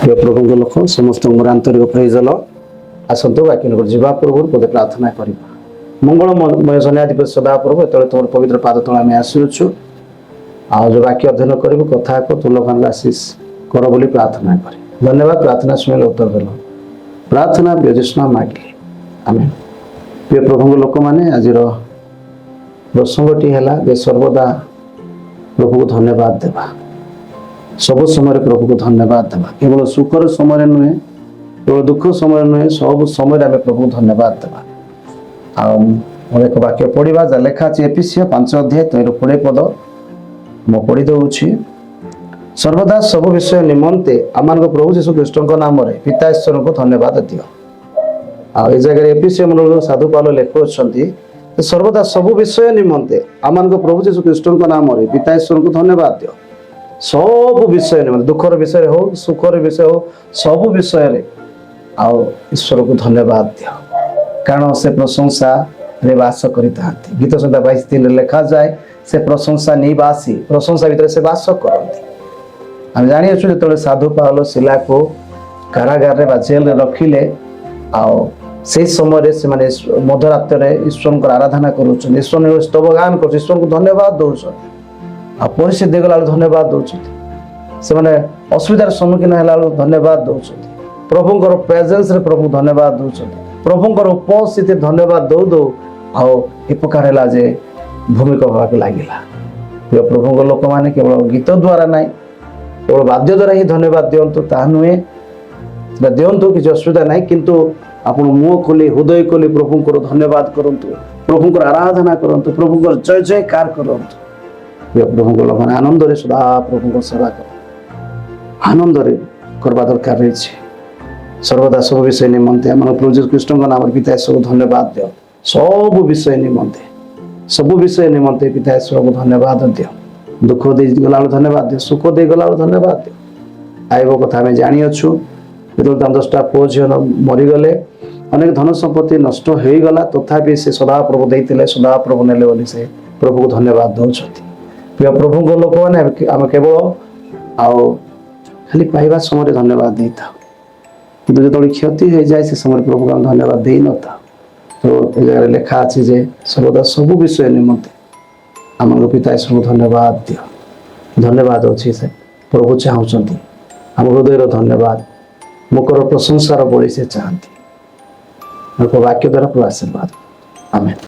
ପ୍ରିୟ ପ୍ରଭୁଙ୍କ ଲୋକ ସମସ୍ତଙ୍କୁ ମୋର ଆନ୍ତରିକ ପ୍ରେଜଲ। ଆସନ୍ତୁ, ବାକ୍ୟ ନିକଟ ଯିବା ପୂର୍ବରୁ ପଦେ ପ୍ରାର୍ଥନା କରିବା। ମଙ୍ଗଳମୟ ସୈନ୍ୟାଧିପତି ସଦାପ୍ରଭୁ, ଏତେବେଳେ ତୁମର ପବିତ୍ର ପାଦ ତଳେ ଆମେ ଆସୁଅଛୁ। ଆଉ ଯେଉଁ ବାକ୍ୟ ଅଧ୍ୟୟନ କରିବୁ, କଥା କହ, ତୁ ଲୋକମାନଙ୍କୁ ଆଶିଷ କର ବୋଲି ପ୍ରାର୍ଥନା କରେ। ଧନ୍ୟବାଦ, ପ୍ରାର୍ଥନା ଶୁଣିଲେ, ଉତ୍ତର ଦେଲ। ପ୍ରାର୍ଥନା ବ୍ୟଜସ୍ନା ମାଗିଲେ ଆମେ। ପ୍ରିୟ ପ୍ରଭୁଙ୍କ ଲୋକମାନେ, ଆଜିର ପ୍ରସଙ୍ଗଟି ହେଲା ଯେ ସର୍ବଦା ପ୍ରଭୁକୁ ଧନ୍ୟବାଦ ଦେବା। ସବୁ ସମୟରେ ପ୍ରଭୁକୁ ଧନ୍ୟବାଦ ଦେବା। କେବଳ ସୁଖର ସମୟରେ ନୁହେଁ, କେବଳ ଦୁଃଖ ସମୟରେ ନୁହେଁ, ସବୁ ସମୟରେ ଆମେ ପ୍ରଭୁକୁ ଧନ୍ୟବାଦ ଦେବା। ଆଉ ମୋର ଏକ ବାକ୍ୟ ପଢ଼ିବା, ଯାହା ଲେଖା ଅଛି ଏଫିସୀୟ 5 ଅଧ୍ୟାୟ ତହିଁର 20 ପଦ ମୁଁ ପଢ଼ି ଦେଉଛି। ସର୍ବଦା ସବୁ ବିଷୟ ନିମନ୍ତେ ଆମମାନଙ୍କ ପ୍ରଭୁ ଯୀଶୁ ଖ୍ରୀଷ୍ଟଙ୍କ ନାମରେ ପିତା ଈଶ୍ୱରଙ୍କୁ ଧନ୍ୟବାଦ ଦିଅ। ଆଉ ଏ ଜାଗାରେ ଏଫିସୀୟ ମଣ୍ଡଳୀର ସାଧୁ ପାଉଲ ଲେଖୁଅଛନ୍ତି ଯେ ସର୍ବଦା ସବୁ ବିଷୟ ନିମନ୍ତେ ଆମମାନଙ୍କ ପ୍ରଭୁ ଯୀଶୁ ଖ୍ରୀଷ୍ଟଙ୍କ ନାମରେ ପିତା ଈଶ୍ୱରଙ୍କୁ ଧନ୍ୟବାଦ ଦିଅ। ସବୁ ବିଷୟ ନିମନ୍ତେ, ଦୁଃଖର ବିଷୟରେ ହଉ, ସୁଖର ବିଷୟ ହଉ, ସବୁ ବିଷୟରେ ଆଉ ଈଶ୍ୱରକୁ ଧନ୍ୟବାଦ ଦିଅ, କାରଣ ସେ ପ୍ରଶଂସାରେ ବାସ କରିଥାନ୍ତି। ଗୀତ ସଂହିତା 22:3ରେ ଲେଖାଯାଏ, ସେ ପ୍ରଶଂସା ନିବାସୀ, ପ୍ରଶଂସା ଭିତରେ ସେ ବାସ କରନ୍ତି। ଆମେ ଜାଣିଅଛୁ, ଯେତେବେଳେ ସାଧୁ ପାଉଲ ଶିଲାକୁ କାରାଗାରରେ ବା ଜେଲରେ ରଖିଲେ, ଆଉ ସେଇ ସମୟରେ ସେମାନେ ମଧ୍ୟରାତ୍ରରେ ଈଶ୍ୱରଙ୍କର ଆରାଧନା କରୁଛନ୍ତି, ଈଶ୍ୱରଙ୍କ ସ୍ତବଗାନ କରୁଛନ୍ତି, ଈଶ୍ୱରଙ୍କୁ ଧନ୍ୟବାଦ ଦଉଛନ୍ତି। ଆଉ ପରିସ୍ଥିତି ଦେଇଗଲା ବେଳକୁ ଧନ୍ୟବାଦ ଦଉଛନ୍ତି। ସେମାନେ ଅସୁବିଧାର ସମ୍ମୁଖୀନ ହେଲା ବେଳକୁ ଧନ୍ୟବାଦ ଦଉଛନ୍ତି। ପ୍ରଭୁଙ୍କର ପ୍ରେଜେନ୍ସରେ ପ୍ରଭୁଙ୍କୁ ଧନ୍ୟବାଦ ଦଉଛନ୍ତି। ପ୍ରଭୁଙ୍କର ଉପସ୍ଥିତି ଧନ୍ୟବାଦ ଦଉ ଦଉ ଆଉ ଏ ପ୍ରକାର ହେଲା ଯେ ଭୂମିକମ୍ପ ହେବାକୁ ଲାଗିଲା। ପ୍ରିୟ ପ୍ରଭୁଙ୍କ ଲୋକମାନେ, କେବଳ ଗୀତ ଦ୍ୱାରା ନାହିଁ, କେବଳ ବାଦ୍ୟ ଦ୍ୱାରା ହିଁ ଧନ୍ୟବାଦ ଦିଅନ୍ତୁ ତାହା ନୁହେଁ। ସେଟା ଦିଅନ୍ତୁ, କିଛି ଅସୁବିଧା ନାହିଁ। କିନ୍ତୁ ଆପଣ ମୁହଁ ଖୋଲି, ହୃଦୟ ଖୋଲି ପ୍ରଭୁଙ୍କର ଧନ୍ୟବାଦ କରନ୍ତୁ, ପ୍ରଭୁଙ୍କର ଆରାଧନା କରନ୍ତୁ, ପ୍ରଭୁଙ୍କର ଜୟ ଜୟକାର କରନ୍ତୁ। ପ୍ରିୟ ପ୍ରଭୁଙ୍କ ଲୋକମାନେ, ଆନନ୍ଦରେ ସଦା ପ୍ରଭୁଙ୍କ ସେବା କର। ଆନନ୍ଦରେ କରିବା ଦରକାର ରହିଛି। ସର୍ବଦା ସବୁ ବିଷୟ ନିମନ୍ତେ ଆମର ପ୍ରଭୁ ଯୀଶୁ ଖ୍ରୀଷ୍ଟଙ୍କ ନାମରେ ପିତା ଈଶ୍ୱରକୁ ଧନ୍ୟବାଦ ଦିଅ। ସବୁ ବିଷୟ ନିମନ୍ତେ, ସବୁ ବିଷୟ ନିମନ୍ତେ ପିତା ଈଶ୍ୱରକୁ ଧନ୍ୟବାଦ ଦିଅ। ଦୁଃଖ ଦେଇ ଗଲାବେଳକୁ ଧନ୍ୟବାଦ ଦିଅ, ସୁଖ ଦେଇ ଗଲାବେଳକୁ ଧନ୍ୟବାଦ ଦିଅ। ଆଇବ କଥା ଆମେ ଜାଣିଅଛୁ। ଯେତେବେଳେ ତାଙ୍କ 10ଟା ପୁଅ ଝିଅ ମରିଗଲେ, ଅନେକ ଧନ ସମ୍ପତ୍ତି ନଷ୍ଟ ହୋଇଗଲା, ତଥାପି ସେ ସଦାପ୍ରଭୁ ଦେଇଥିଲେ, ସଦାପ୍ରଭୁ ନେଲେ ବୋଲି ସେ ପ୍ରଭୁକୁ ଧନ୍ୟବାଦ ଦେଉଛନ୍ତି। ପ୍ରିୟ ପ୍ରଭୁଙ୍କ ଲୋକମାନେ, ଆମେ କେବଳ ଆଉ ଖାଲି ପାଇବା ସମୟରେ ଧନ୍ୟବାଦ ଦେଇଥାଉ, କିନ୍ତୁ ଯେତେବେଳେ କ୍ଷତି ହେଇଯାଏ, ସେ ସମୟରେ ପ୍ରଭୁକୁ ଆମେ ଧନ୍ୟବାଦ ଦେଇନଥାଉ। ତ ଏ ଜାଗାରେ ଲେଖା ଅଛି ଯେ ସର୍ବଦା ସବୁ ବିଷୟ ନିମନ୍ତେ ଆମଙ୍କ ପିତା ଈଶ୍ୱରଙ୍କୁ ଧନ୍ୟବାଦ ଦିଅ। ଧନ୍ୟବାଦ ଅଛି, ସେ ପ୍ରଭୁ ଚାହୁଁଛନ୍ତି ଆମ ହୃଦୟର ଧନ୍ୟବାଦ, ମୁଖର ପ୍ରଶଂସାର ବଳି ସେ ଚାହାନ୍ତି। ଏକ ବାକ୍ୟ ଦ୍ୱାରା ପ୍ରଭୁ ଆଶୀର୍ବାଦ। ଆମେନ୍।